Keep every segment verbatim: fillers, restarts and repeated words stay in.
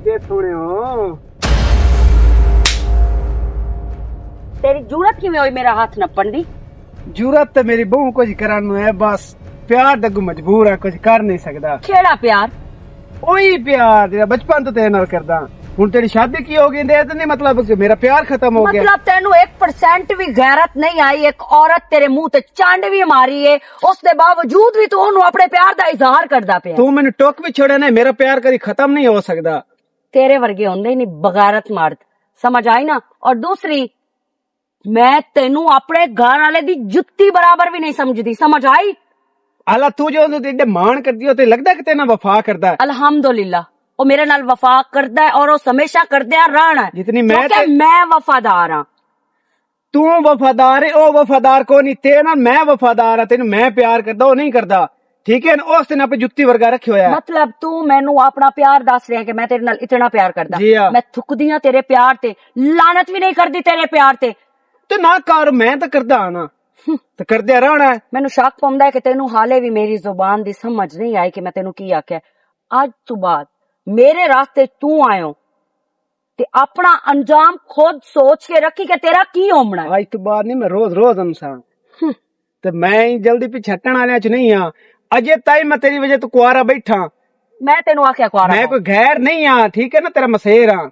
جے سونے ہو۔ تیری جرات کیویں ہوئی میرا ہاتھ نپن دی؟ جرات تے میری بہو کچھ کرن نو ہے، بس پیار دے اگوں مجبور ہے، کچھ کر نہیں سکدا۔ کیڑا پیار؟ اوہی پیار جیڑا بچپن تو تیرے نال کردا۔ ہن تیری شادی کی ہو گئی؟ اندے تے نہیں مطلب کہ میرا پیار ختم ہو گیا؟ مطلب تینوں ایک پرسینٹ بھی غیرت نہیں آئی؟ ایک عورت تیرے منہ تے چانڈ بھی ماری ہے، اس دے باوجود بھی تو انہوں اپنے پیار دا اظہار کردا پیا۔ تو مینوں ٹوک بھی چھوڑے نے، میرا پیار کدی ختم نہیں ہو سکدا۔ تیرے ورگے ہوندے ہی نہیں بغیرت مرد، سمجھ آئی نا؟ اور دوسری، میں تینوں اپنے گھر والے دی جتی برابر بھی نہیں سمجھدی، سمجھ آئی؟ اللہ تو جو ایڈے مان کردی ہو تے لگدا کہ تیرے نال وفا کردا ہے۔ الحمدللہ، او میرے نال وفا کردا ہے اور او ہمیشہ کردیا رہنا ہے، جتنی میں کیونکہ تے میں وفادار ہاں۔ تو وفادار ہے، او وفادار کو نہیں، تیرے نال میں وفادار ہاں، تینوں میں پیار کردا، او نہیں کردا۔ ٹھیک ہے نا؟ اس دن اپنی جتی ورگا رکھے ہویا ہے۔ مطلب تو مینوں اپنا پیار دس رہا کہ میں تیرے نال اتنا پیار کردا؟ جی ہاں۔ میں تھکدی ہاں تیرے پیار تے، لعنت بھی نہیں کردی تیرے پیار تے۔ تے نہ کر، میں تے کردا ہاں نا۔ تے کردیا رہنا ہے۔ مینوں شک پوندا ہے کہ تینوں حالے بھی میری زبان دی سمجھ نہیں آئی کہ میں تینوں کی آکھیا۔ اج تو بعد میرے راستے تو آئے ہو تے اپنا انجام خود سوچ کے رکھی کہ تیرا کی ہومنا ہے۔ اج تو بعد نہیں، میں روز روز انسان۔ تے میں جلدی پچھٹن والے چ نہیں ہاں۔ اجے تائیں میں تیری وجہ تو کوارا بیٹھا۔ میں تینوں آکھیا کوارا میں ہاں؟ کوئی غیر نہیں ہاں، ٹھیک ہے نا، تیرا مسیر ہاں۔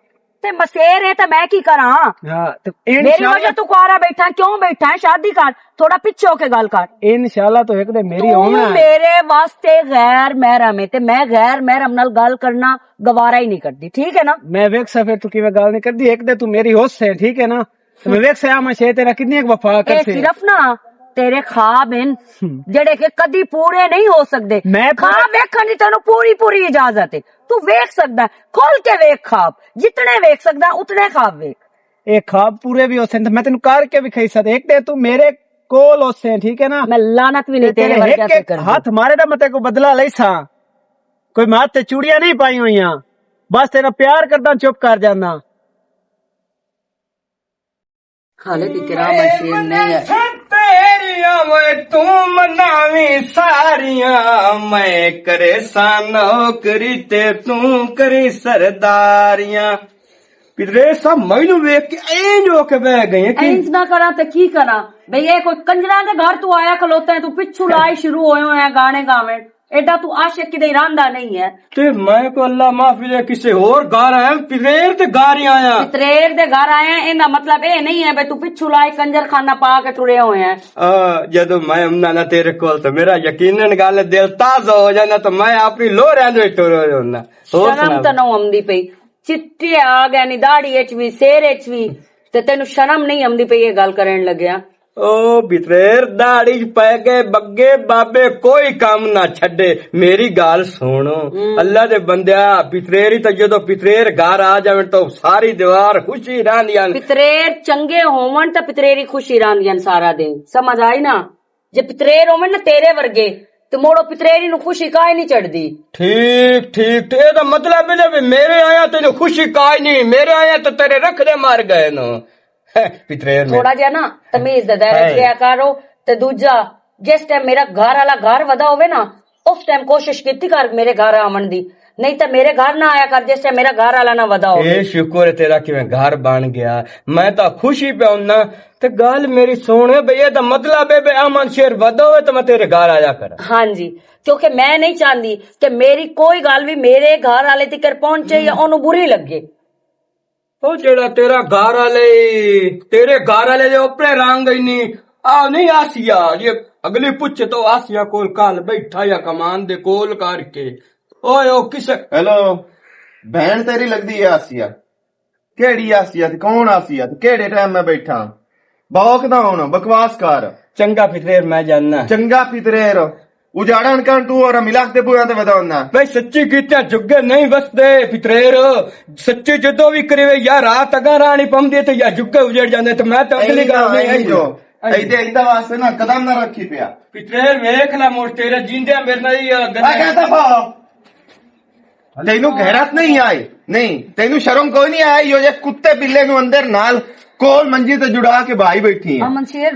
تے مسیر ہے تے میں کی کراں؟ ہاں، تے میری انشاءاللہ وجہ تو کوارا بیٹھا، کیوں بیٹھا ہے؟ شادی کر، تھوڑا پچھے ہو کے گل کر۔ انشاءاللہ تو ایک دن میری تو ہونا ہے۔ میرے واسطے غیر محرم ہے تے میں غیر محرم نال گل کرنا گوارا ہی نہیں کرتی، ٹھیک ہے نا؟ میں ویکھ سا پھر تو کیویں گل نہیں کرتی، ایک دن تو میری ہوس ہے، ٹھیک ہے نا؟ تے میں ویکھ سا میں شے تیرا کتنی ایک وفا اے کرتے۔ صرف نا تیرے خواب ہیں، ہم۔ جڑے کہ کدی پورے نہیں ہو سکدے۔ میں پورے خواب ویکھن دی تینوں پوری پوری اجازت ہے، تو ویکھ سکدا ہے، کھول کے ویکھ خواب، جتنے ویکھ سکدا اتنے خواب ویکھ۔ اے خواب پورے بھی ہو سکدے، میں تینوں کر کے بھی کھائی سکدا۔ ایک دے تو میرے کول ہو سے، ٹھیک ہے نا؟ میں لعنت بھی نہیں تے تیرے تیرے ورگا ہک تے ہک کرنا۔ ہاتھ مارے دا میں تیرے کو بدلہ لئی سا۔ کوئی ماتھ تے چوڑیاں نہیں پائی ہوئیاں، بس تیرا پیار کردا، چپ کر جانا۔ حالے بھی کرام شیر نہیں ہے۔ تیریاں وے تو مناویں ساریاں، میں کرے سا نوکری تے تو کری سرداریاں۔ پدرے سا مینوں ویکھ کے اینج ہو کے بہ گئے ہیں کہ اینج نہ کراں تے کی کراں؟ بھئی، اے کوئی کنجراں دے گھر تو آیا کھلوتا ہے، تو پچھو لائی شروع ہوئے ہوئے ہیں گانے گاویں۔ ایڈا تو عاشق کدے رہندا نہیں ہے۔ تے میں کو اللہ معافی دے، کسے ہور گھر آیا، پتریر دے گھر ہی آیا۔ پتریر دے گھر آیا، ایندا مطلب اے نہیں ہے بھئی تو پچھو لائے کنجر خانہ پا کے ٹرے ہوئے ہیں۔ آ، جدوں میں امنا نہ تیرے کول تو میرا یقیناً گل دل تازہ ہو جانا، تو میں اپنی لوہ رہندے ٹرے ہونا۔ ہور شرم سنا۔ تو نہ آمدی پئی، چٹے آ گئے نی داڑھی اچ وی، سر اچ وی، تے تینوں شرم نہیں آمدی پئی اے گل کرن لگیا؟ او بتریر، داڑھی پے گئے بگے بابے، کوئی کام نہ چھڈے۔ میری گل سنو، ہم۔ اللہ دے بندیا، پتریر ہی تے جدوں پتریر گھر آ جاون تو ساری دیوار خوشی رہندی ہن۔ پتریر چنگے ہون تے پتریری خوشی رہندی ہن سارا دن، سمجھ آئی نا؟ جے پتریر ہون نا تیرے ورگے، تے موڑو پتریری نو خوشی کائے نہیں چڑھدی۔ ٹھیک، ٹھیک، ٹھیک۔ اے دا مطلب اے وی میرے آیا تینوں خوشی کائے نہیں، میرے آیا تے تیرے رکھ دے مر گئے نو۔ پتریر میں۔ تھوڑا جہا نا تمیز دے دائرے چ رہیا کرو۔ تے دوجا، جس ٹائم میرا گھر والا گھر ودا ہوے نا، اس ٹائم کوشش کیتی کر میرے گھر آون دی، نہیں تے میرے گھر نہ آیا کر جس ٹائم میرا گھر والا نہ ودا ہوے۔ اے شکر ہے تیرا کیویں گھر بن گیا، میں تاں خوشی پیا ہوناں۔ تے گل میری سن بھئی، اے دا مطلب ہے بھئی امن شیر ودا ہوے تے میں تیرے گھر آیا کراں۔ ہاں جی، کیونکہ میں نہیں چاہندی کہ میری کوئی گل بھی میرے گھر والے تک پہنچے یا انہوں بری لگے۔ او جیڑا تیرا گھر والے، تیرے گھر والے دے اپنے رنگ ہی نہیں۔ آ نہیں آسیا، جے اگلی پوچھے تو آسیا کول کال بیٹھا یا کمان دے کول کر کے۔ اوئے او کس ہیلو، بہن تیری لگدی ہے آسیا؟ کیڑی آسیا تے کون آسیا تے کیڑے ٹائم میں بیٹھا؟ بوکدا ہن، بکواس کر۔ چنگا پتریر میں جاننا۔ چنگا پتریر۔ اجاڑن کن تو اور ملاخ دے بویاں تے ودا ہوندا۔ بھائی سچی کیتیاں جھگے نہیں وسدے پتریر۔ سچی جدوں بھی کریوے یا رات اگاں رانی پمدی تے یا جھگے اجڑ جاندے تے میں تے اگلی گل نہیں جو۔ ایدے ایندا واسطے نہ قدم نہ رکھی پیا۔ پتریر ویکھ لے مڑ تیرے جیندے میرے نال ہی گلاں۔ آ کہتا پا۔ تینوں غیرت نہیں آئی؟ نہیں، تینوں شرم کوئی نہیں آئی؟ یو جے کتے بلے نو اندر نال کول منجی تے جڑا کے بھائی بیٹھی ہیں۔ امن شیر،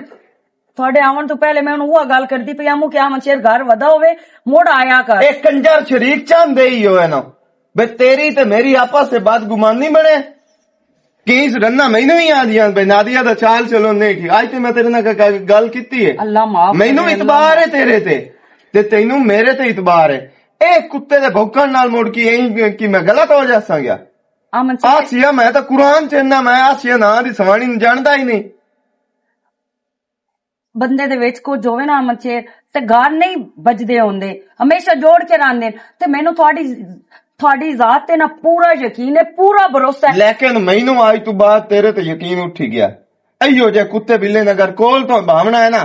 تھوڑے آون تو پہلے میں انہوں وہ گل کردی پئی آمو کہ امن شیر گھر ودا ہوے، مڑ آیا کر۔ اے کنجر شریک چاہندے ہی ہو ہے نا۔ بے تیری تے میری آپس سے بات گمان نہیں بنے۔ کہ اس رنہ مینوں ہی آ دیاں بے نادیہ دا چال چلو نہیں ٹھیک۔ آج تے میں تیرے نال گ-، گ-، گل کیتی ہے۔ اللہ معاف مینوں کرے، اعتبار ہے تیرے تے، تے تینوں میرے تے اعتبار ہے۔ اے کتے دے بھوکن نال مڑ کے ایں کہ میں غلط ہو جاساں گیا۔ امن سے آسیا، میں تاں قرآن چ انہاں، میں آسیا ناں دی سوانی نوں جاندا ہی نہیں۔ بندے دے وچ کچھ ہووے نا، امن شیر، تے گھر نہیں بجدے ہوندے، ہمیشہ جوڑ کے رہندے۔ تے مینوں تہاڈی، تہاڈی ذات تے نا پورا یقین ہے، پورا بھروسہ ہے۔ لیکن مینوں آج تو بعد تیرے تے یقین اٹھی گیا۔ ایہو جے کتے بلے نگر کول تو بھاونا ہے نا،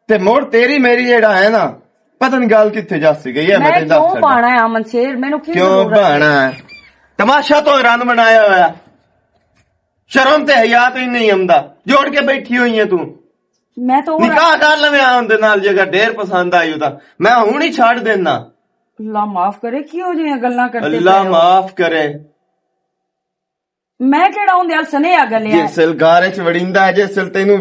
تے مڑ تیری میری جیڑا ہے نا، پتہ نہیں گل کتھے جاسی گئی ہے، میں میں تینوں کیوں دس چھڈاں۔ بھانا ہے امن شیر؟ مینوں کی کیوں ضرورت ہے؟ بھانا ہے؟ تماشا تو رن بنایا ہویا۔ شرم تے حیا تو ہی نہیں آندا۔ جوڑ کے بیٹھی ہوئی ہے تو۔ میں تو نکاح کر لویں آن دے نال، جے اگر ڈھیر پسند آئی ہو تاں میں ہن ہی چھڈ دینا۔ اللہ معاف کرے، کیوں جیاں گلاں کردے اللہ پئے ہو؟ معاف کرے۔ میں کیڑا اوندے نال سنیہا گلیا ہے؟ جس سل گار وچ وڑیندا ہے، جس سل تینوں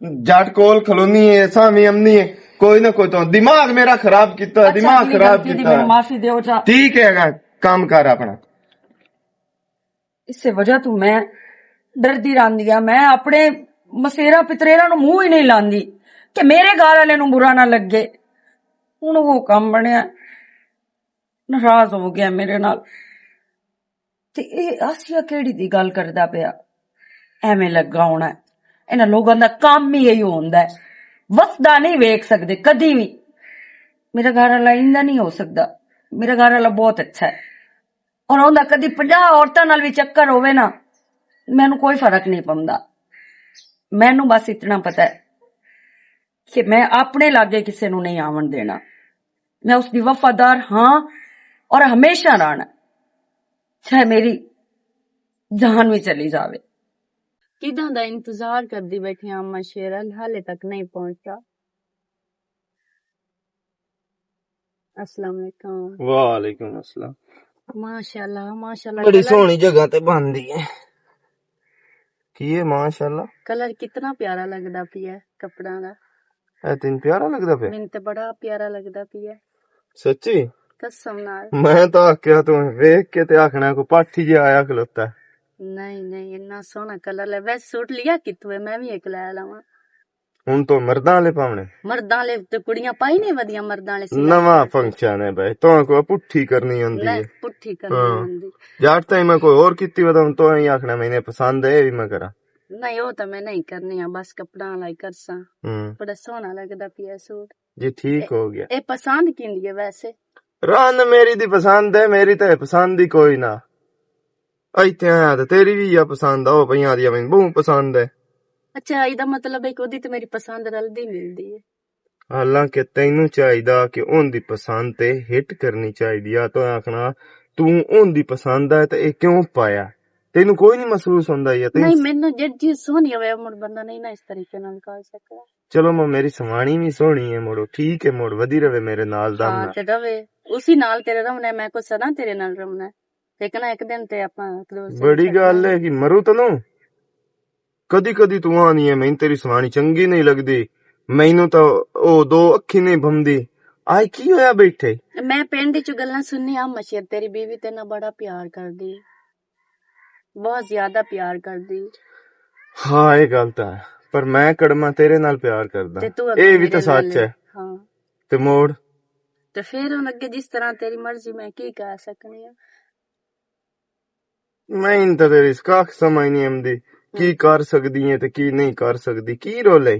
جٹ کول کھلونی ہے، سامی امنی ہے، کوئی نہ کوئی تو دماغ میرا خراب کیتا ہے، اچھا، دماغ اگلی خراب غلطی دی کیتا مینوں ہے۔ معافی دیو جا۔ ٹھیک ہے، اگر کام کر اپنا۔ اس سے وجہ تو میں ڈردی رہندی ہاں، میں اپنے مسیرا پتریرا نوں منہ ہی نہیں لاندی کہ میرے گھر والے نوں برا نہ لگے۔ ہن وہ کام بنیا، ناراض ہو گیا میرے نال۔ تے اے آسیا کیڑی دی گل کردا پیا؟ ایویں لگا ہونا ہے۔ انہاں لوگاں دا کام ہی ایہو ہوندا ہے، وسدا نہیں ویکھ سکدے کدی وی۔ میرا گھر والا ایندا نہیں ہو سکدا، میرا گھر والا بہت اچھا ہے۔ اور اوندا کدی پنجاہ عورتاں نال وی چکر ہووے نا، مینوں کوئی فرق نہیں پوندا۔ مینوں بس اتنا پتہ ہے کہ میں اپنے لاگے کسے نوں نہیں آون دینا۔ میں اس دی وفادار ہاں اور ہمیشہ رہنا، چاہے میری جان وی چلی جاوے۔ کداں دا انتظار کردی بیٹھی ہاں، اما شیر حالے تک نہیں پہنچا۔ السلام علیکم۔ وعلیکم السلام۔ ماشاءاللہ، ماشاءاللہ، بڑی کلر سوہنی جگہ تے بندی ہے۔ کی ہے ماشاءاللہ؟ کلر کتنا پیارا لگدا پیا ہے کپڑاں دا۔ اے تین پیارا لگدا پیا؟ مینوں تے بڑا پیارا لگدا پیا ہے۔ سچی؟ قسم نال۔ میں تاں آکھیا توں ویکھ کے تے آکھنا کوئی پاٹھی جیا آیا کھلوتا ہے۔ نہیں، نہیں، اتنا سوہنا کلر ہے۔ ویسے سوٹ لیا کتوں ہے؟ میں بھی ایک لے لواں۔ ہن تو مرداں والے پاونے۔ مرداں والے تے کڑیاں پائی نہیں ودیاں، مرداں والے سینے نواں پائی۔ فنکشن ہے بھائی، تو کو پٹھی کرنی ہوندی نہیں، ہے۔ پٹھی کرنی ہاں۔ ہوندی۔ جٹ تائیں میں کوئی اور کیتی ودا، ہن تو ہی آکھنا میں نے پسند ہے، اے وی میں کراں۔ نہیں، او تو میں نہیں کرنی آ، بس کپڑاں والا ہی کرساں۔ ہوں۔ بڑا سوہنا لگدا پیا سوٹ۔ جی، ٹھیک ہو گیا۔ اے پسند کیندی ہے ویسے؟ رن میری دی پسند ہے، میری تے پسند ہی کوئی نہ۔ ایتھے آیا تے تیری وی یا پسند آ، او پئیاں دی میں بہوں پسند ہے۔ اچھا، ایدا مطلب ہے کہ اودی تے میری پسند رلدی ملدی ہے۔ حالانکہ تینوں چاہیدا کہ اون دی پسند تے ہٹ کرنی چاہیدی آ۔ تو آکھنا، تو اون دی پسند ہے تے اے کیوں پایا؟ تینوں کوئی نہیں محسوس ہوندا یا تینوں نہیں، مینوں جڑ چیز سونی ہوے، مڑ بندہ نہیں نہ اس طریقے نال کر سکدا۔ چلو، میں میری سوانی وی سونی ہے، مڑو ٹھیک ہے، مڑ ودی رہے میرے نال دم ہاں، نال۔ تے رہے۔ اسی نال تیرے رہنا ہے، میں کوئی سدا تیرے نال رہنا ہے۔ تے کنا ایک دن تے اپاں کلوز بڑی گل ہے کہ مرو تنوں۔ کدی کدی تو آنی ہے، مینوں تیری سوانی چنگی نہیں لگدی۔ مینوں تاں او دو اکھی نہیں بھمدی۔ آئے کی ہویا بیٹھے؟ میں پنڈ چ گلاں سننی آ، مشیر تیری بیوی تے نہ بڑا پیار کردی۔ بہت زیادہ پیار کردی۔ ہاں، اے گل تاں ہے۔ پر میں کڑما تیرے نال پیار کردا۔ تے تو اے اگے وی میرے تاں سچ نال ہے۔ ہاں۔ تے موڑ؟ تے پھر ہن اگے جس طرح تیری مرضی، میں کی کہہ سکنی آ؟ میں ان تے تیری اس کاخ سمجھ نہیں آمدی۔ کی ہم۔ کر سکدی ہے تے کی نہیں کر سکدی۔ کی رولے؟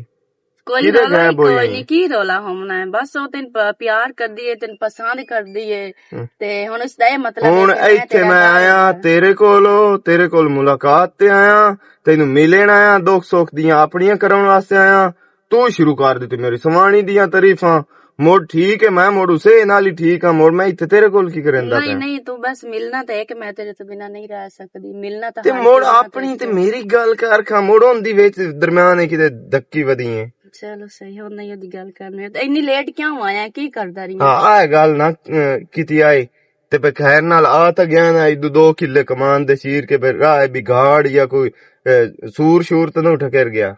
کوئی کدے رولا غائب نہیں، ہوئی کوئی ہیں؟ نہیں، کی رولا ہونا ہے؟ بس او تین پ-، پیار کردی ہے، تین پسند کردی ہے۔ ہم۔ تے ہن اس دا اے مطلب ہے ہن کہ میں ایتھے تیرا میں گھر آیا آیا۔ تیرے کول، تیرے کول ملاقات تے آیا، تینوں ملن آیا، دکھ سکھ دیاں اپنیاں کرن واسطے آیا۔ تو شروع کر دتی میری سوانی دیاں تعریفاں۔ مڑ ٹھیک ہے، میں مڑ اسے نال ہی ٹھیک ہاں، مڑ میں ایتھے تیرے کول کی کریندا نہیں، پیا؟ نہیں، تو بس ملنا تے ہے کہ میں تیرے تو بنا نہیں رہ سکدی، ملنا تے تے ہر مڑ کسی نال اپنی تے تے میری گل کر کھا، مڑ ہوندی وچ درمیان ہے کتے دھکی ودی ہے۔ چلو صحیح، ہن نہیں دی گل کرنی ہے۔ تے انی لیٹ کیوں آیا، کی کردا رہی؟ ہاں، آ گل نہ، اے، کیتی آئی۔ تے پہ خیر نال آ تا گیا نا، ایدو دو کلے کمان دے چیر کے پہ راہ بگاڑ یا کوئی، اے، سور شور تے نہ ٹکر گیا۔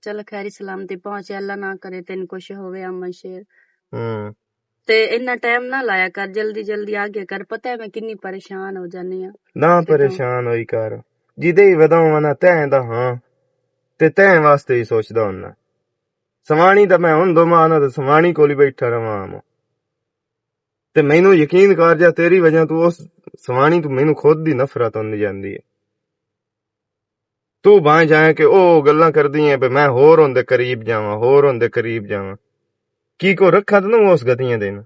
چلو خیر سلامتی پہنچے، اللہ نہ کرے تین کچھ ہوے امن شیر۔ ہوں۔ تے انہاں ٹائم نہ لایا کر، جلدی جلدی آ گیا کر، پتہ ہے میں کنی پریشان ہو جانی ہاں۔ نہ تے توں پریشان ہوئی کر، جدے ہی وداواں نہ تیں دا ہاں، تے تیں واسطے ہی سوچدا ہوناں۔ سوانی دا میں ہن دو ماہ نہ تے سوانی کول ہی بیٹھا رہواں ہاں۔ تے مینوں یقین کر جا، تیری وجہ تو اس سوانی تو مینوں خود دی نفرت ہوندی جاندی ہے۔ تو بانجھ آیا کہ او گلاں کردی ہیں، بے میں ہور ہوندے قریب جاواں، ہور ہوندے قریب جاواں۔ کی کو رکھا تے نہ اس گتیاں دے نہ؟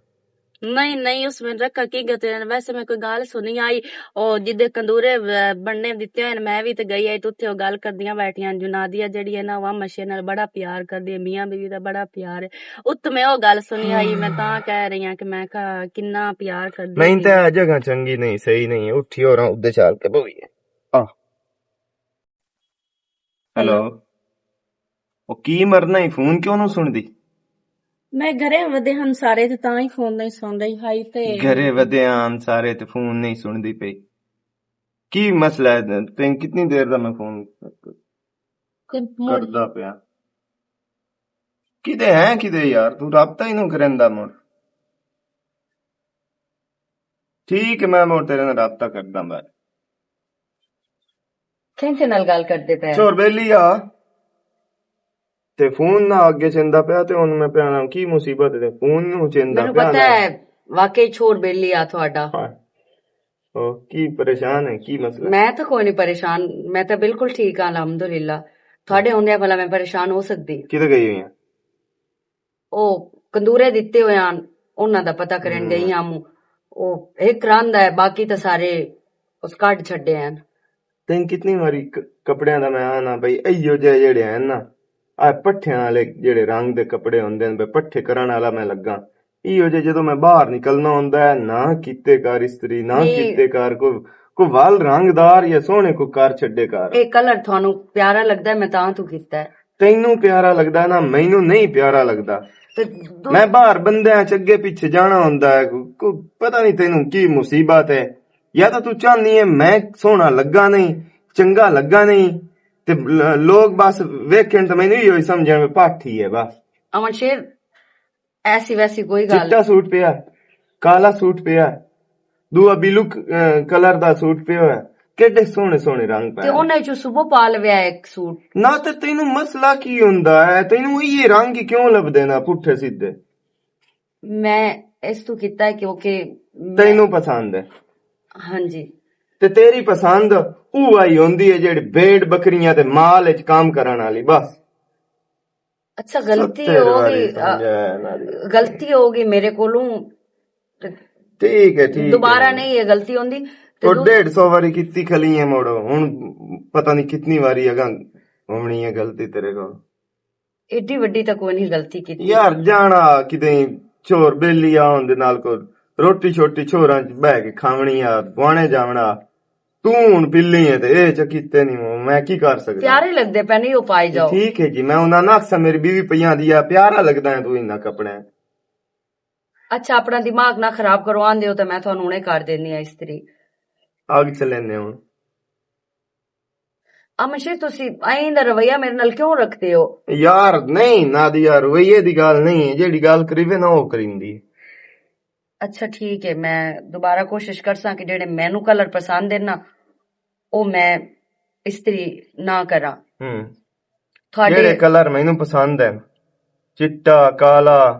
نہیں، نہیں، اس میں رکھا کی گتیاں دے؟ ویسے میں کوئی گل سنی آئی، او جدے کندورے، اے، بننے دتے ہوئے، میں وی تے گئی آئی، تے اتھے او گل کردیاں بیٹھیاں، جنادیہ جڑی ہے نا، وہ مشے نال بڑا پیار کردی ہے، میاں بیوی دا بڑا پیار ہے۔ ات میں او گل سنی آئی، میں تاں کہہ رہی ہاں کہ میں کہا، کنا پیار کردی نہیں ہے۔ تے اے جگہ چنگی نہیں، صحیح نہیں ہے، اٹھی ہو رہا ادھر چل کے بوی ہے۔ آ۔ ہیلو۔ او کی مرنا ہی، فون کیوں نہ سن دی؟ میں گھرے ودے ہن سارے تے تاں ہی فون نہیں سن رہی ہائی تے۔ گھرے ودے ہن سارے تے فون نہیں سن دی پئی۔ کی مسئلہ ہے؟ تین کتنی دیر دا میں فون تے مڑ کردا پیا؟ کدے ہیں کدے یار، تو رابطہ ہی نہ کریندا مڑ۔ ٹھیک ہے، میں مڑ تیرے نال رابطہ کردا بار۔ کینتے نال گل کردے پے؟ چور بیلی آ۔ تے فون نہ اگے چیندا پیا تے ہن میں پیانا کی مصیبت ہے، فون نوں چیندا مینوں پیا پتہ نہ۔ ہے، واقعی چھوڑ بیلی آ تہاڈا۔ ہاں۔ او، کی پریشان ہے، کی مسئلہ؟ میں تاں کوئی نہیں پریشان، میں تاں بالکل ٹھیک ہاں، الحمدللہ۔ تہاڈے ہوندے بھلا میں پریشان ہو سکدی؟ کدھر گئی ہوئی ہیں؟ او کندورے دتے ہوئے ہن، انہاں دا پتہ کرن ہم۔ گئی ہاں۔ او ایک رند ہے، باقی تاں سارے اس کڈ چھڈے ہن۔ تین کتنی واری ک-، کپڑیاں دا میں آنا بھائی، ایو جے جڑے ہیں نا، آ پٹھیاں والے جڑے رنگ دے کپڑے ہوندے نے، بھائی پٹھے کرن والا میں لگا۔ ایو جے جدوں میں باہر نکلنا ہوندا ہے، نہ کیتے کر استری، نہ نہیں۔ کیتے کر کوئی، کوئی ول رنگدار یا سوہنے کوئی کر چھڈے کر۔ اے کلر تھانوں پیارا لگدا ہے، میں تاں تو کیتا ہے۔ تینوں پیارا لگدا ہے نا، مینوں نہیں پیارا لگدا۔ تے دو- میں باہر بندیاں چ اگے پیچھے جانا ہوندا ہے، کو-، کو-، پتہ نہیں تینوں کی مصیبت ہے۔ یا تاں تو چاہنی ہے میں سوہنا لگا نہیں، چنگا لگا نہیں، تے ل-، لوگ بس ویکھن تے مینوں ایہو ہی سمجھن وی پاٹھی ہے بس۔ امن شیر، ایسی ویسی کوئی گل چٹا سوٹ پیا، کالا سوٹ پیا، دوا بلو ک-، اے، کلر دا سوٹ پیا ہویا۔ کیڈے سوہنے سوہنے رنگ تے پائے۔ انہاں چوں صبح پا لویا ایک سوٹ۔ نہ تے تینوں مسئلہ کی ہوندا ہے؟ تینوں یہ رنگ ہی کیوں لبدے نا پٹھے سیدھے؟ میں اس تو کیتا ہے کیونکہ میں تینوں پسند ہے۔ ہاں جی۔ تے تیری پسند اوہ آئی ہوندی ہے جیڑی بیڑ بکریاں تے مال وچ کام کرن والی، بس۔ اچھا، غلطی ستر ہو واری گئی، آ، سمجھایا انہاں دی۔ غلطی ہو گئی میرے کولوں۔ تے ٹھیک ہے، ٹھیک ہے۔ دوبارہ نہیں یہ غلطی ہوندی۔ تے او دو- ڈیڑھ سو واری کیتی کھلی ہے موڑو۔ ہن پتہ نہیں کتنی واری اگاں ہونی ہے غلطی تیرے کول۔ ایڈی وڈی تاں کوئی نہیں غلطی کیتی۔ یار، جانا کدے چور بیلی آ ہوندے نال کو روٹی شوٹی چھوراں چ بہ کے کھاونی آ، بوانے جاونا۔ تو ہن پلی ہے تے اے چ کیتے نہیں ہو، میں کی کر سکدا؟ پیارے لگدے پے، نہیں او پائی جاؤ۔ ٹھیک ہے جی، میں انہاں نہ آکھساں میری بیوی پیاں دی آ، پیارا لگدا ہے تو انہاں کپڑے۔ اچھا، اپنا دماغ نہ خراب کرو، آندے ہو تے میں تھانوں ہنے کر دیندی ہاں استری۔ اگ چلیندے ہن۔ امن شیر، تسی ایندا رویہ میرے نال کیوں رکھدے ہو؟ یار، نہیں، نادیہ، رویے دی گل نہیں ہے، جیڑی گل کریوے نا، او کریندی۔ اچھا، ٹھیک ہے، میں دوبارہ کوشش کرساں کہ جیڑے مینوں کلر پسند ہے نا، او میں استری نہ کراں۔ ہوں۔ تہاڈے جیڑے کلر مینوں پسند ہے، چٹا، کالا،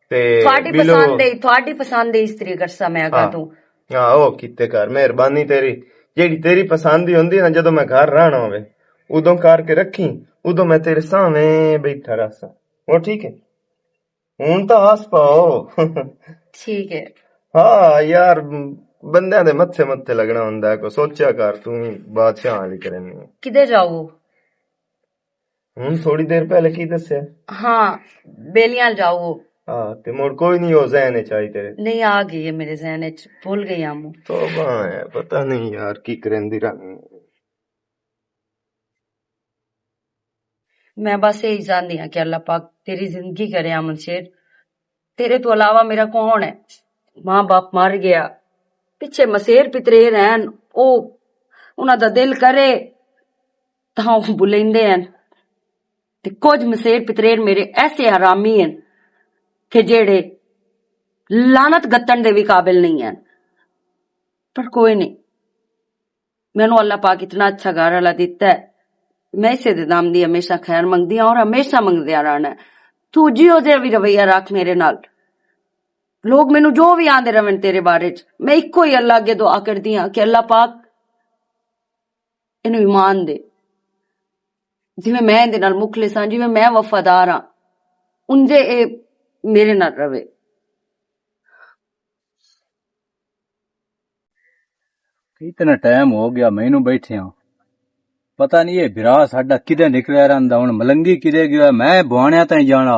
تے تہاڈی بلو۔ پسند ہے، تہاڈی پسند ہے استری کرساں میں اگاں ہاں۔ توں۔ ہاں، او کیتے کر، مہربانی تیری۔ جیڑی تیری پسند ہی ہوندی نا، جدوں میں گھر رہنا ہوے، ادوں کر کے رکھی، ادوں میں تیرے سامنے بیٹھا رہساں۔ او ٹھیک ہے؟ ہن تاں ہس پاؤ۔ ٹھیک ہے۔ ہاں یار، بندیاں دے متھے متھے لگنا ہوندا ہے، کوئی سوچیا کر، توں وی بادشاہ والی کرنی ہے۔ کدھر جاؤ؟ ہن تھوڑی دیر پہلے کی دسیا؟ ہاں، بیلیاں جاؤ۔ ہاں، تے مڑ کوئی نہیں، او ذہن وچ آئی تیرے۔ نہیں، آ گئی ہے میرے ذہن وچ، بھول گئی ہاں۔ توبہ ہے، پتہ نہیں یار کی کریندی رہنی۔ میں بس یہی چاہندی ہاں کہ اللہ پاک تیری زندگی کرے، امن شیر۔ تیرے تو علاوہ میرا کون ہے؟ ماں باپ مر گیا، پچھے مسیر پتریر ہن، او، انہاں دا دل کرے تاں او بلیندے ہن۔ تے کچھ مسیر پتریر میرے ایسے حرامی ہن کہ جیڑے لعنت گتن دے بھی قابل نہیں ہے۔ پر کوئی نہیں، مینوں اللہ پاک اتنا اچھا گھر والا دیتا ہے۔ میں اسے دے دام دی ہمیشہ خیر منگدی ہاں اور ہمیشہ منگدیا رہنا ہے۔ تو جیو جے بھی رویہ رکھ میرے نال۔ لوگ مینوں جو بھی آندے رہن تیرے بارے چ، میں اکو ہی اللہ اگے دعا کردی ہاں کہ اللہ پاک اینوں ایمان دے۔ جویں میں دے نال مخلص ہاں، جویں میں وفادار ہاں، انجے اے میرے نال رہے۔ اتنا ٹائم ہو گیا، مینوں بیٹھے ہاں۔ پتہ نہیں یہ بھرا ساڈا کدے نکلیا رہندا، ہن ملنگی کدے گیا، میں بوانیا تائیں جانا۔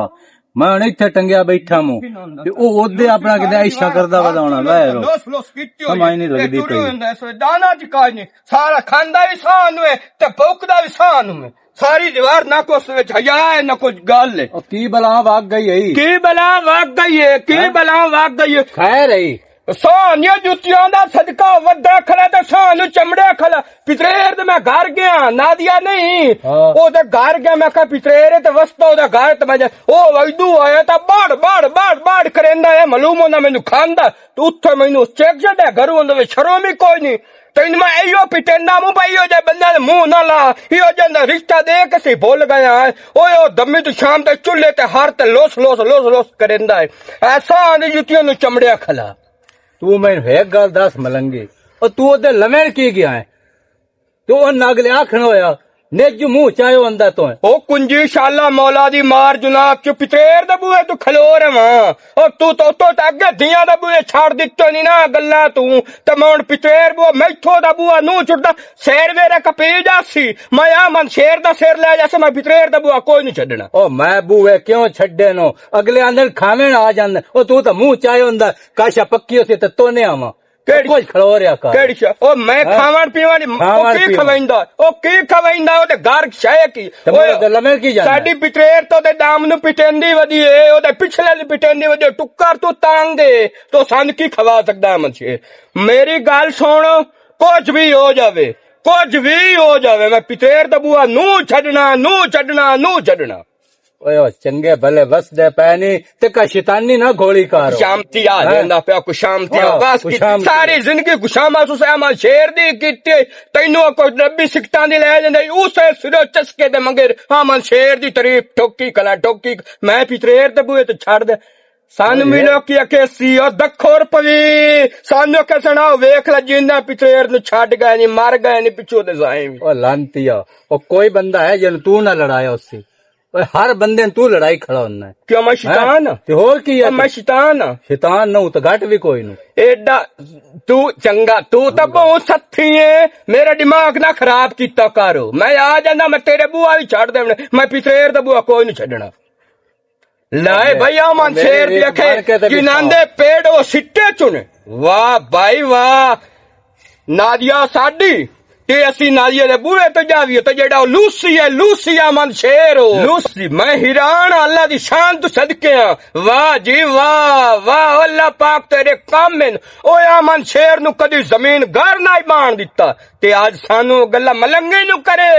میں ہن اتھے ٹنگیا بیٹھا موں۔ تے او اودے اپنا کدے عشق کردا ودا ہونا، ظاہر ہو۔ لوس، لوس کیتی ہوئی سمجھ نہیں لگدی پئی۔ ٹرو ہوندا ہے، سو دانا چ کاج نہیں۔ سارا کھاندا وی سان ہوئے، تے بھوکدا وی سان ہوئے۔ ساری دیوار نہ کو اس وچ حیا ہے، نہ کچھ گل ہے۔ او کی بلا وگ گئی ہے؟ کی بلا وگ گئی ہے؟ کی ہاں؟ بلا وگ گئی ہے؟ خیر ہے۔ سانیاں جُتیاں دا صدقہ ودا کھلا تے سانوں چمڑے کھلا۔ پتریر دے میں گھر گیا، نادیا نہیں۔ ہاں۔ او دے گھر گیا، میں کہا، "پتریر تے وستا او دا گھر تے میں جا۔" او ویدو آیا تا بڑ، بڑ، بڑ، بڑ کریندا ہے، معلوم ہوندا مینوں کھاندا۔ تے اتھے مینوں چیک جڑا گھروں اندر وچ شرم ہی کوئی نہیں۔ تے میں ایو پٹیندا موں پئی، ایو جے بندے دے منہ نہ لا، ایو جے دا رشتہ دے کے سی بھول گیا ہے۔ اوئے او دمی تو شام دے چولہے تے ہر تے لوس، لوس، لوس، لوس کریندا ہے۔ ایسا آندی جُتیاں نوں چمڑیا کھلا۔ تو مینوں ایک گل دس ملنگی، او تو اودے لمن کی گیا ہے؟ تو او ناگلے آکھن ہویا، نج منہ چاہے ہوندا تو ہے۔ او کنجی شالا مولا دی مار جناب چ پتریر دے بوئے تو کھلو رہواں۔ او تو تو تو تے اگے دیاں دے بوئے چھاڑ دتے نہیں نا گلاں تو۔ تے میں ہن پتریر بوئے میتھو دا بوئے نو چھڑدا، سیر ویرے کپی جاسی۔ میں آ من شیر دا سیر لے جاسی، میں پتریر دے بوئے کوئی نہیں چھڈنا۔ او میں بوئے کیوں چھڈے نو؟ اگلے آندن کھاویں آ جاندن۔ او تو تے منہ چاہے ہوندا، کاشا پکی ہوسی تے تو نے آواں۔ کیڑی کچھ کھلو رہیا کر۔ کیڑی شے؟ او میں ہاں؟ کھاون پیون دی، او کھاون کی پیون۔ کھویندا؟ او کی کھویندا؟ او تے گھر شے کی؟ تے اوئے، مڑ تے لمے کی جانا؟ ساڈی پتریر تو تے دام نو پٹیندی ودی اے، او تے پچھلے دی پٹیندی ودی اے، ٹکر تو تانگ اے، تو سن کی کھوا سکدا ہے منشے؟ میری گل سن، کچھ بھی ہو جاوے، کچھ بھی ہو جاوے، میں پتریر دا بوا نو چھڈنا، نو چھڈنا، نو چھڈنا۔ اوئے او چنگے بھلے وسدے پے نہیں، تے کا شیطانی نہ گولی کار ہو۔ شامتی آ ہیں؟ جاندا پیا کو شامتی آ۔ واہ، بس کو کی شامتی۔ ساری زندگی کو شام اس سے امن شیر دی کیتی۔ تینوں کو نبی سکتاں دی لے جاندے، اسے سرو چسکے دے منگے امن شیر دی تعریف ٹھوکی کلا ٹھوکی۔ میں پتریر تے بوئے تے چھڑ دے۔ سن اوئے۔ ملو کی اکے سی او دکھور پوی۔ سانو کسنا ویکھ لا جیندے پتریر نو چھڈ گئے نہیں، مر گئے نہیں، پچھو دے زائیں وی۔ او لانتیا، او کوئی بندہ ہے جن تو نہ لڑایا اس سے؟ اوئے، ہر بندے نوں تو لڑائی کھڑا ہونا ہے۔ کیوں میں شیطان ہاں؟ تے ہور کی ہے او میں تو؟ شیطان ہاں۔ شیطان نہ ہو تو گھٹ بھی کوئی نو۔ ایڈا تو چنگا، تو تو بہت ستھی ہے، میرا دماغ نہ خراب کیتا کرو۔ میں آ جانا، میں تیرے بوا بھی چھڑ دیونے، میں پتریر دا بوا کوئی نہیں چھڈنا۔ لائے بھائی، آ من میرے شیر دی اکھے، مار کے تے جنہاں دے پیڑ او سٹے چنے۔ واہ بھائی واہ، نادیا ساڈی، تے اسی نادیا دے بوئے تے جاویے تے جیڑا او لوسی ہے، لوسی آ من شیر ہو۔ لوسی، میں حیران ہاں، اللہ دی شان تو صدقے ہاں۔ واہ جی واہ، واہ اللہ پاک تیرے کام ہیں۔ او آ من شیر نو کدی زمین گھر نہ بان دتا۔ تے آج سانو گلا ملنگی نو کرے،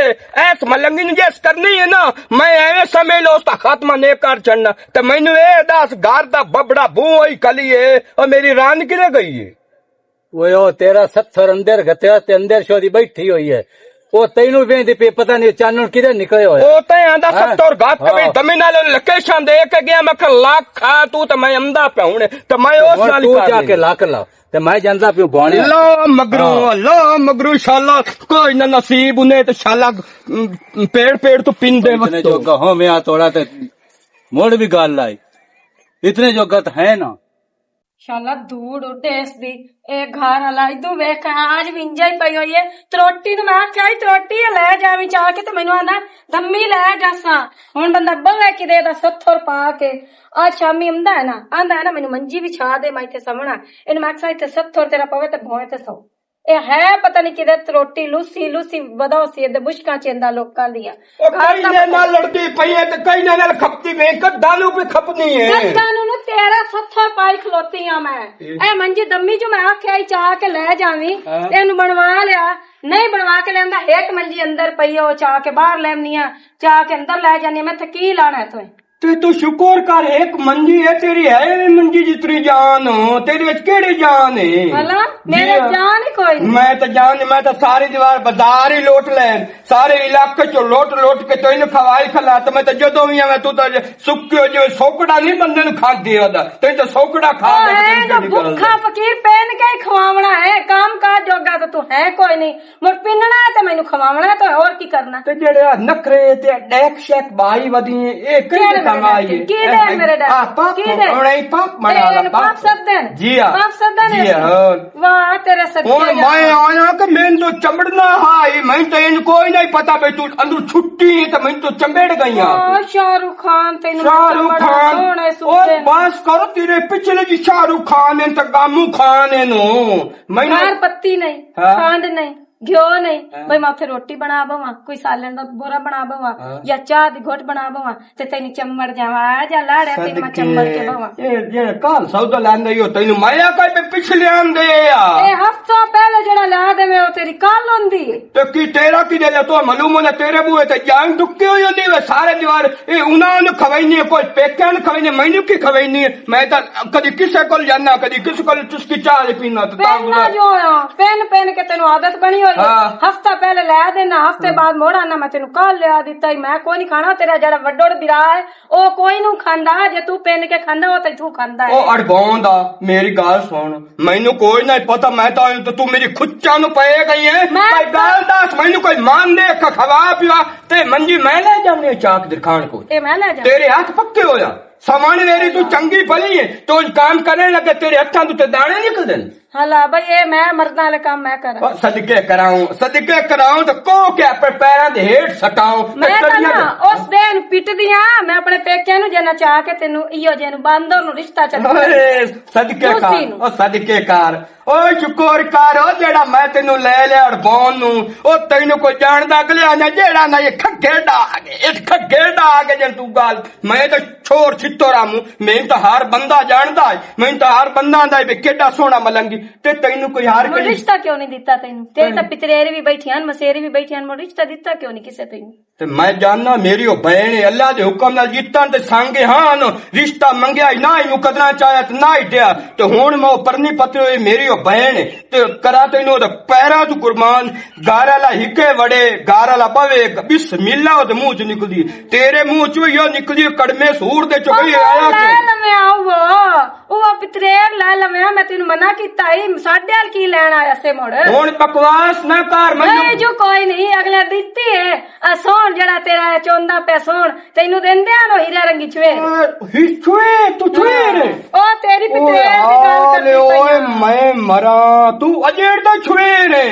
ایس ملنگی نو جیس کرنی ہے نا، میں ایویں سمجھ لو اس دا خاتمہ نہیں کر چڑنا۔ تے مینوں اے دس، گھر دا ببڑا بوں ہوئی کلی ہے، او میری ران کدے گئی ہے؟ اوئے او تیرا ستھر اندر گتیا تے اندر شودی بیٹھی ہوئی ہے۔ او تینوں ویندی پی پتہ نہیں چانن کدے نکلے ہوئے۔ او تے آندا ہاں؟ ستھر گت ہاں۔ بھی دمی نال لوکیشن دے کے گیا، میں کہ لاکھ کھا تو تے میں امدا پیا ہن، تے میں اس ہن نال تو ہی جا کرنی۔ کے لاکھ لا۔ تے میں جاندا پیوں بونے۔ لا مگرو، ہاں۔ لا مگرو شالا، کوئی نہ نصیب انہیں تے شالا، م، پیڑ پیڑ تو پیندے اتنے وقت۔ جوگا ہو میں آ توڑا تے مڑ بھی گل آئی۔ اتنے جوگا تو ہے نا۔ شالا دور اٹھے اس دی، اے گھر والا ادو ویکھ آج ونجا ہی پئی ہوئی ہے۔ تروٹی نو میں آکھیا ہی تروٹی لے جاویں چا کے تے مینوں آندا دمی لے جاساں۔ ہن بندہ بوے کدے دا ستھر پا کے۔ آج شامی آندا ہے نا، آندا ہے نا، مینوں منجی وچھا دے، میں ایتھے سونا۔ اینوں میں آکھیا ایتھے ستھر تیرا پوے تے بھوئیں تے سو۔ اے ہے پتہ نہیں کدے تروٹی لوسی، لوسی ودا ہوسی، ادے مشکاں چیندا لوکاں دیاں۔ او گھر کئی دا نے پتہ نال لڑدی پئی ہے تے کئی نے نال کھپتی پئی ہے، کداں نوں بھی کھپنی ہے۔ کداں نوں نوں تیرا ستھر پائی کھلوتی ہاں میں۔ اے منجی دمی جو میں آکھیا ہی چا کے لے جاویں، ہاں۔ تے اینوں بنوا لیا، نہیں بنوا کے لیندا، ہک منجی اندر پئی ہے، او چا کے باہر لیونی آ، چا کے اندر لے جانی آ، میں تے کی لانا ہے توئے؟ تے تو شکر کر، ایک منجی ہے تیری، ہے وی منجی جتری جان، تیرے وچ کیڑی جان ہے؟ ہلا، میرے جی۔ جان ہی کوئی نہیں۔ میں تو جان، میں تو ساری دیوار بازار ہی لوٹ لے، سارے علاقے چوں لوٹ لوٹ کے تینوں کھوائی کھلا، تے میں تو جدوں وی آواں، تو تو سکے ہو جویں سوکڑا نہیں بندے نوں کھاندے ہودا، تینوں تو سوکڑا کھا او کے ہے پتہ نہیں نا، کیڑی گل ہے۔ بھکھا فقیر پین کے ہی کھواونا ہے، کام کاج جوگا تو تو ہے کوئی نہیں۔ مڑ پننا ہے تے مینوں کھواونا ہے تے ہور کی کرنا؟ تے جڑے آ نخرے تے ڈیک شیک بائی ودی اے، اے کہڑے کہڑے کم آئی ڈیک؟ کی اے؟ ڈیک میرے ڈیک؟ آ پاپ کی ڈیک؟ ہن اے پاپ بنا اے لا، نوں پاپ۔ پاپ سدن؟ جی ہاں۔ پاپ سدن جی اے؟ ہاں۔ واہ، تیرے صدقے ہن جاواں۔ میں آیا کہ میں تو چمڑنا ہائی، میں تو ان کوئی نہیں پتا بھئی تو اندر چھٹی ہے تے میں تو چمبڑ گئی ہاں۔ او شاہ رخ خان، تینوں شاہ رخ چمبڑا خان۔ سوہنے او سوٹے۔ بس کرو، تیرے پچھلے جی شاہ رخ خان نے تے گامو خان نے نو۔ میں گھر پتی نہیں، ہاں۔ کھنڈ نہیں، گھیو نہیں، ہاں۔ بھئی میں اتھے روٹی بنا بواں، کوئی سالن دا بورا بنا بواں، ہاں۔ یا چاہ دی گھٹ بنا بواں، تے تینوں چمڑ جاواں، آ جا لاڑے، تینوں میں چمڑ کے بواں۔ اے جڑا کال سودا لیندا ای، او تینوں مایا کوئی پچھلے آندے آ۔ اے ہفتہ پہلے جڑا لا دے میں، او تیری کال ہوندی ہے۔ تے کی تیرا کی دے لے، تو معلوم ہونا تیرے بوئے تے جان ٹکی ہوئی ہوندی وے، سارے دیوار، اے انہاں نوں کھوینی ہے، کوئی پیکیاں نوں کھوینی ہے، مینوں کی کھوینی ہے؟ میں تاں کدی کسے کول جانا، کدی کسے کول چسکی چاہ لے پینا، تے تاں پین نہ جو ہویا، پین پین کے تینوں عادت بنی ہوئی ہے۔ ہاں۔ ہفتہ پہلے لے دینا، ہفتے بعد موڑ آنا، میں تینوں کل لیا دیتا ہی، میں کوئی نہیں کھانا، تیرا جڑا وڈوڑ برا ہے، او کوئی نوں کھاندا، جے تو پین کے کھاندا، او تے تو کھاندا ہے۔ او اڑباؤں دا، میری گل سن، مینوں کوئی نہیں پتا، میں تاں تو، تو میری کھچاں نوں پے گئی ہے۔ میں بھائی گل دس، مینوں کوئی مان دے، کھوا پیوا، تے منجی میں لے جانے چاک درکھان کو۔ اے میں لے جانے۔ تیرے ہاتھ پکے ہویا۔ سامان میری تو چنگی بھلی ہے، تو کام کرنے لگے، تیرے ہتھاں تو تے دانے نکل دے۔ ہلا بھائی، اے میں مرداں والے کام میں کراں۔ او صدقے کراؤں، صدقے کراؤں تو کو کے اپنے پیراں دے ہیٹھ سٹاؤں۔ میں تے کریاں کہنا، دے۔ اس دن پٹ دیاں، میں اپنے پیکے نو جے نچا کے تینو ایو جے نو باندر نو رشتہ چل اوئے، صدقے کر، دوستی نو۔ او صدقے کر۔ او شکر کر، او جیڑا میں تینوں لے لیا اڑبون نوں، او تینوں کوئی جاندا اگلے آنے جیڑا نہ یہ کھگے ڈا گے، اس کھگے ڈا گے جن تو گال، میں تو چھوڑ چھتو رامو، میں تو ہر بندہ جاندا ہے، میں تو ہر بندہ آندا ہے بھی کیڈا سوہنا ملنگی، تے تینوں کوئی ہر مڑ کوئی رشتہ کیوں نہیں دتا تینوں؟ تیرے تاں پتریر بھی بیٹھیاں، مسیر بھی بیٹھیاں، مڑ رشتہ دتا کیوں نہیں کسے تینوں؟ تے میں جاننا میری او بہن ہے، اللہ دے حکم نال جتن تے سانگے ہاں، رشتہ منگیا ہی نہ ہی مقدرہ چاہیا تے نہ ہی دیا۔ تے ہن میں او پرنی پتے ہوئے میری او بہن ہے، تے کراں تے انہوں دے پیراں تو قربان، گھر والا ہکے وڑے، گھر والا بوے، بسم اللہ او دے منہ چ نکلدی، تیرے منہ چ وی او نکلدی، کڑمے سور دے چ وی آیا کیوں؟ لے لویں آؤ، او پتریر لے لویں، میں تینوں منع کیتا ہی، ساڈے ال کی لین آیا سے مڑ؟ ہن بکواس نہ کر، مینوں اے جو کوئی نہیں، اگلے دتی ہے۔ آ سوہن جڑا تیرا اے چوندا پیا سوہن، تینوں دیندے آ نو ہیرے رنگی چھویر۔ ہی چھویر، تو چھویر ہے؟ او تیری پتریر دی گل کردی پئی آں۔ میں مراں، تو اجیڑ دا چھویر ہے۔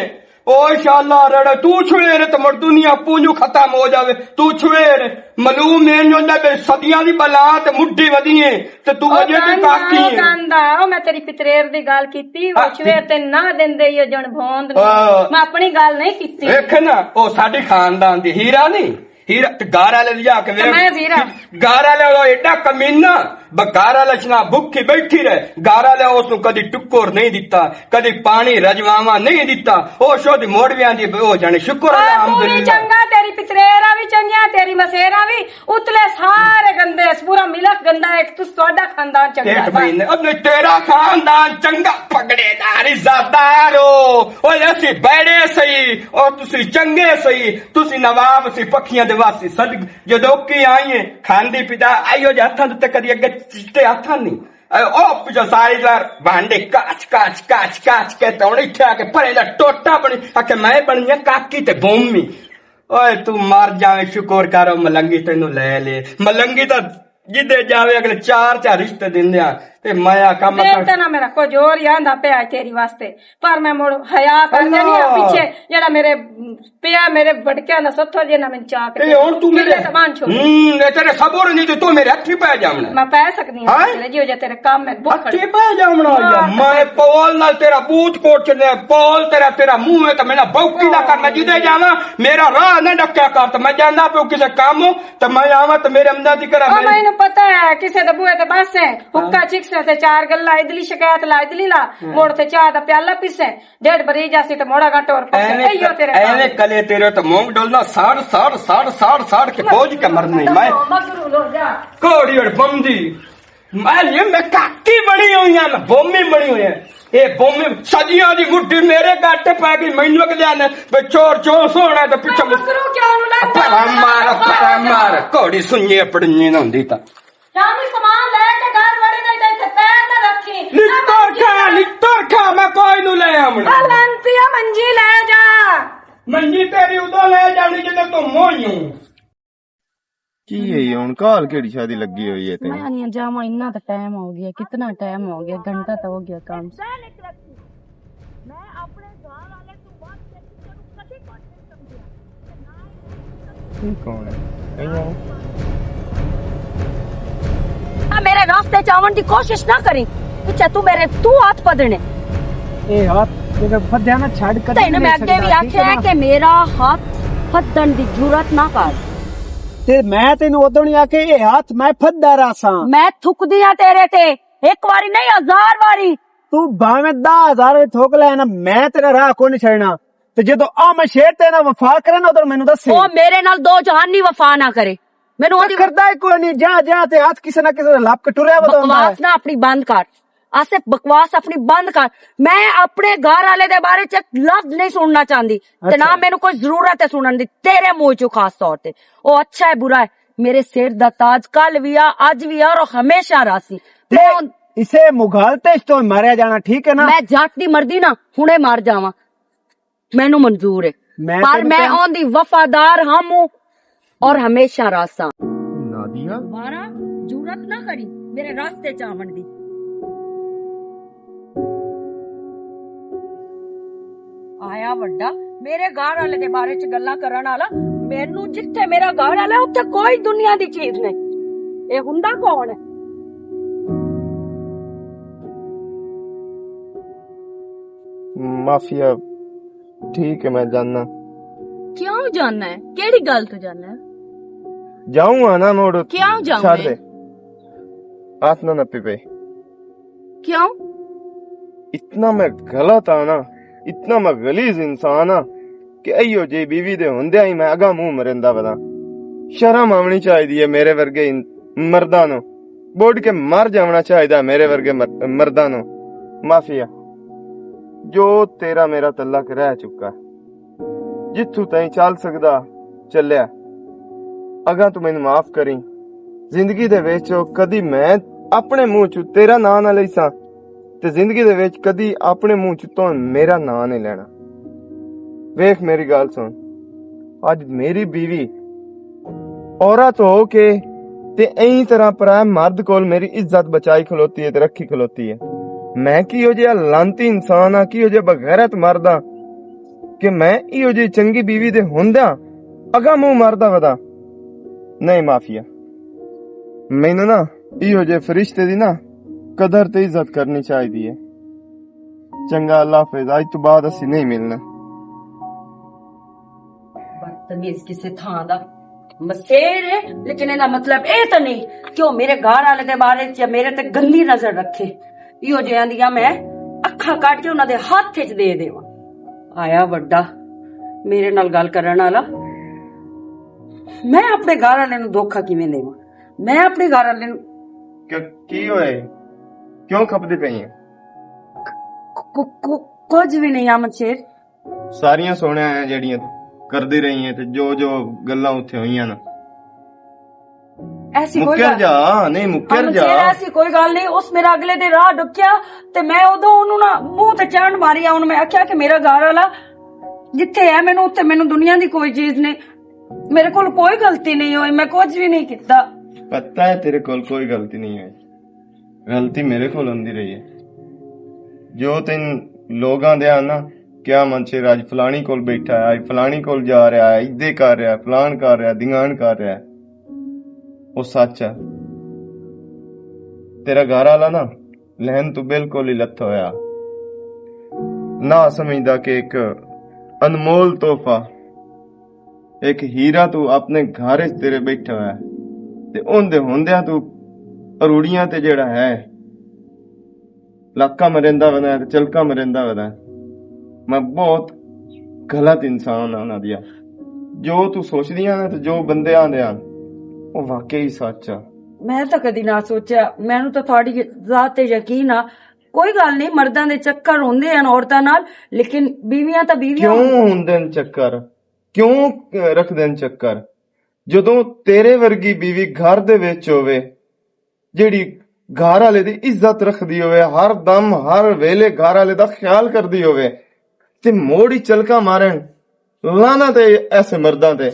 او شالا رڑ، تو چھویر ہے تے مر دنیا پونجو ختم ہو جاوے۔ تو چھویر ہے۔ معلوم ہے انجو دا بے صدیاں دی بلا تے مڈی ودی ہے۔ تے تو او اجے بھی گندا، کاکی او ہے۔ گندا، او میں تیری پتریر دی گل کیتی، او آ، چھویر تے نہ دیندے، او جن بھوند نو۔ آ۔ میں اپنی گل نہیں کیتی۔ ویکھ نا، او ساڈی خاندان دی ہیرا نہیں، ہیرا تے گار والے لے جا کے تے ویکھ۔ میں زیرا۔ گار والے او ایڈا کمینہ، ب-، گار والے شنا بھکھی بیٹھی رہے، گار والے اس نو کدی ٹکر نہیں دتا، کدی پانی رجواواں نہیں دتا۔ او شو دی موڑویاں دی او جانے شکر اللہ، آ، تو بھی الحمدللہ۔ چنگا، تیری پتریرا بھی چنگیاں، تیری مسیرا بھی، اتلے سارے گندے، اس پورا ملک گندا ہے، تس تہاڈا خاندان چنگا ہے۔ اب تیرا خاندان چنگا، پگڑے دار عزت دار ہو۔ اوئے اسی بیڑے سہی، اور تسی چنگے سہی، تسی نواب سی پکھیاں دے واسی۔ صدق جدو کی آئی ہے، کھاندی پیدا، آئیو جے ہتھاں تے کدی اگے چٹے ہتھاں نہیں۔ اے او پچھو ساری دار بانڈے کاچ، کاچ، کاچ، کاچ کے تے ہن اتھے آ کے پرے دا ٹوٹا بنی، آ کے میں بنی ہاں کاکی تے بومی۔ اوئے تو مر جاویں، شکر کر او ملنگی تینوں لے لے۔ ملنگی تاں جدے جاوے اگلے چار چار رشتے دیندے آ۔ تے میں آکھاں میں دل تے نہ میرا کوئی زور ہی آندا پیا تیری واسطے، پر میں مڑ حیا کر جانی آ۔ پیچھے جڑا میرے پیا میرے وڈکیاں دا ستھر جے نہ میں چا کے اے ہن تو میرے تے بان چھوڑ۔ ہوں، اے تیرے صبر نہیں تے تو میرے ہتھی پے جاونا۔ میں پے سکدی ہاں؟ جیو جے تیرے کام میں بکھڑ۔ ہتھی پے جاونا۔ میں پول نال تیرا بوت کوٹ چلے، پول تیرا، تیرا منہ ہے تے میرا بوکی نہ کر، میں جدے جاواں میرا راہ نہ ڈکیا کر، تے میں جانا پیو کسے کام تے میں آواں تے میرے امدادی کرا۔ او میں مینوں پتہ ہے کسے دے بوئے تے بس ہے، حقہ چکس تے چار گلاں ادلی شکایت لا، ادلی لا، موڑ تے چاہ دا پیالہ پیسے، ڈیڑھ بری جاسی تے موڑا گا ٹور پے۔ ایویں ایو تیرے ایویں کالے۔ کلے تیرے تے مونگ ڈولنا، ساڑ ساڑ ساڑ ساڑ ساڑ کے بوجھ کے مرنی میں۔ مغرور ہو جا۔ کوڑی اور بمدی۔ میں یہ میں کاکی بنی ہوئی ہاں، میں بومی بنی ہوئی ہاں۔ یہ بومی صدیاں دی گڈی میرے گاٹے پہ گئی، مینوں کہ جانے، بے چور چور سونا تے پیچھے مت۔ مغرور کیوں نو لگدا؟ پر مار، پر مار، کوڑی سنجے پڑنی نہ ہوندی تا۔ شامی سامان لے کے گھر وڑی نہیں تے اتھے پیر نہ رکھی۔ لتر کھا، لتر کھا، میں کوئی نو لے آونا۔ آ لانتی آ منجی لے جا۔ منجی تیری ادو لے جانی جدے تو موئی ہوں۔ کی ہے یہ ہن؟ کال کیڑی شادی لگی ہوئی ہے تینوں؟ میں نہیں جاواں، اتنا تو ٹائم ہو گیا، کتنا ٹائم ہو گیا، گھنٹہ تو ہو گیا کام۔ یہ کون ہے؟ کہیں آؤ۔ آ میرے راستے چ آون دی کوشش نہ کریں، پچھے تو میرے تو ہاتھ پدنے۔ اے ہاتھ جے پھدیا نہ چھڈ کدی تینوں میں اگے بھی آکھیا ہے کہ میرا ہاتھ پھدن دی جرات نہ کر۔ تے میں تینوں ادوں نہیں آکھیا اے ہاتھ میں پھدا راساں۔ میں تھکدی ہاں تیرے تے، ایک واری نہیں، ہزار واری۔ تو بھاویں دہ ہزار واری تھوک لے نا، میں تیرا راہ کوئی نہیں چھڑنا۔ تے جدوں آ میں شیر تے نہ وفا کرے نا، ادھر مینوں دسے۔ او میرے نال دو جہان نہیں وفا نہ کرے۔ مینوں تے اوہدی کردا ہی کوئی نہیں، جا جا تے ہاتھ کسے نہ کسے دا لپ کے ٹریا ودا ہوندا ہے۔ بکواس نہ اپنی بند کر، آصف، بکواس اپنی بند کر۔ میں اپنے گھر والے دے بارے چ ایک لفظ نہیں سننا چاہندی، تے نہ اچھا۔ مینوں کوئی ضرورت ہے سنن دی تیرے منہ چوں خاص طور تے۔ او اچھا ہے برا ہے، میرے سر دا تاج کل وی آ، اج وی آ اور ہمیشہ راسی۔ تے تے اسے مغالطے چ تو ماریا جانا، ٹھیک ہے نا؟ میں جٹ دی مردی نا، ہنے مار جاواں، مینوں منظور ہے۔ میں پر تینوں میں کہن- اون دی وفادار ہم ہوں اور ہمیشہ راساں۔ نادیہ؟ دوبارہ جرات نہ کری میرے راستے چ آون دی۔ آیا وڈا میرے گھر والے دے بارے چ گلاں کرن والا، مینوں جتھے میرا گھر والا، اتھے کوئی دنیا دی چیز نہیں۔ اے ہوندا کون ہے؟ معافیا، ٹھیک ہے، میں جاننا۔ کیوں جاننا ہے؟ کیڑی گل تو جاننا ہے؟ جاؤں ہاں نا، موڑ کیوں جاؤں چھڑ میں؟ دے۔ ہاتھ نہ نپی پے۔ کیوں؟ اتنا میں غلط ہاں نا، اتنا میں غلیظ انسان ہاں کہ ایو جی بیوی دے ہوندیاں ہی میں اگاں منہ مرندا ودا۔ شرم آونی چاہیدی ہے میرے ورگے ان-، مرداں نوں۔ بڈ کے مر جاونا چاہیدا میرے ورگے مر-، مرداں نوں۔ معافیا، جو تیرا میرا تعلق رہ چکا، جتھوں تائیں چل سکدا چلیا، اگاں تو مینوں معاف کریں۔ زندگی دے وچ کدی میں اپنے منہ چوں تیرا ناں نہ لئی ساں، تے زندگی دے وچ کدی اپنے منہ چوں تو میرا ناں نہیں لینا۔ ویکھ میری گل سن، اج میری بیوی عورت ہو کے تے ایں طرح پرائے مرد کول میری عزت بچائی کھلوتی ہے تے رکھی کھلوتی ہے۔ میں کیہو جہا لعنتی انسان ہاں، کیہو جہا بغیرت مرد ہاں کہ میں ایہو جہی چنگی بیوی دے ہوندیاں اگاں منہ مردا ودا؟ نہیں معافیا، مینوں نا ایہو جہے فرشتے دی نا قدر تے عزت کرنی چاہیدی ہے۔ چنگا، اللہ حافظ، اج تو بعد اسی نہیں ملنا۔ بدتمیز کسے تھاں دا مسیر ہے، لیکن ایندا مطلب اے تے نہیں کہ او میرے گھر والے دے بارے چ یا میرے تے گندی نظر رکھے۔ ایہو جیاں دیاں میں اکھاں کڈ کے انہاں دے ہتھ وچ دے دیواں۔ آیا وڈا میرے نال گل کرن والا۔ میں اپنے گھر والے نوں دھوکا کیویں دیواں؟ میں اپنے گھر والے نوں کیا، کی ہوئے؟ کیوں کھپدی پئی ہیں؟ ک-، ک-، ک-، کچھ بھی نہیں، احمد شیر۔ ساریاں سونے آئے جڑیاں کردی رہی ہیں تے جو جو گلاں اتھے ہوئیاں نا۔ ایسی کوئی مکر گل جا، نہیں مکر احمد جا۔ شیر، ایسی کوئی گل نہیں۔ اس میرا اگلے دے راہ ڈکیا تے میں ادوں اونوں نا منہ تے چڑھ ماری آ۔ اون میں آکھیا کہ میرا گھر والا جتھے ہے، مینوں اتھے، مینوں دنیا دی کوئی چیز نہیں، میرے کول کوئی غلطی نہیں ہوئی، میں کچھ بھی نہیں کیتا۔ پتہ ہے تیرے کول کوئی غلطی نہیں ہوئی، غلطی میرے کول ہوندی رہی ہے۔ جو تین لوگاں دے آنا، کیا منشے راج فلانی کول بیٹھا ہے، آج فلانی کول جا رہا ہے، ادے کر رہا ہے، فلان کر رہا ہے، دھیان کر رہا ہے، وہ سچ ہے۔ تیرا گھر والا نا لہن تو بالکل ہی لتھا ہویا، نہ سمجھدا کہ ایک انمول تحفہ، ایک ہیرا تو اپنے گھر وچ تیرے بیٹھا ہویا ہے، تے اون دے ہوندیاں تو اروڑیاں تے جڑا ہے، لکاں مریندا ودا ہے تے چلکاں مریندا ودا ہے۔ میں بہت غلط انسان ہاں نادیا۔ جو تو سوچدی ہے نا تے جو بندے آندے ہن، وہ واقعی سچ آ۔ میں تاں کدی نہ سوچیا، مینوں تاں تہاڈی ذات تے یقین آ۔ کوئی گل نہیں، مرداں دے چکر ہوندے ہن عورتاں نال، لیکن بیویاں تاں بیویاں کیوں ہوندے ہن چکر؟ کیوں رکھدے ہن چکر؟ جدوں تیرے ورگی بیوی گھر دے وچ ہووے، جیڑی گھر والے دی عزت رکھدی ہووے، ہر دم ہر ویلے گھر والے دا خیال کردی ہووے، تے موڑی چلکا مارن، لانا تے ایسے مرداں تے،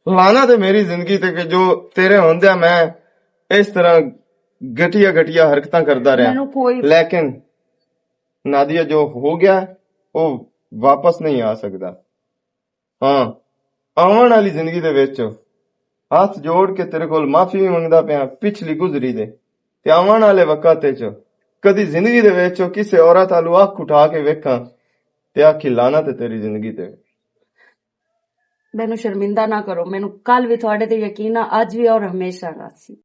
لانا تے میری زندگی تے کہ جو تیرے ہوندیا میں اس طرح گٹیا گٹیا حرکتاں کردا رہیا۔ مینوں کوئی لیکن نادیا جو ہو گیا، وہ واپس نہیں آ سکدا۔ ہاں، آون والی زندگی دے وچ ہاتھ جوڑ کے تیرے کول معافی بھی منگدا پیا پچھلی گزری دے، تے آون والے وقت وچ کدی زندگی دے وچ کسے عورت آلو اکھ اٹھا کے ویکھاں تے آکھی لانا تے تیری زندگی تے۔ مینوں شرمندہ نہ کرو، مینوں کل بھی تہاڈے تے یقین آ، اج بھی اور ہمیشہ راسی۔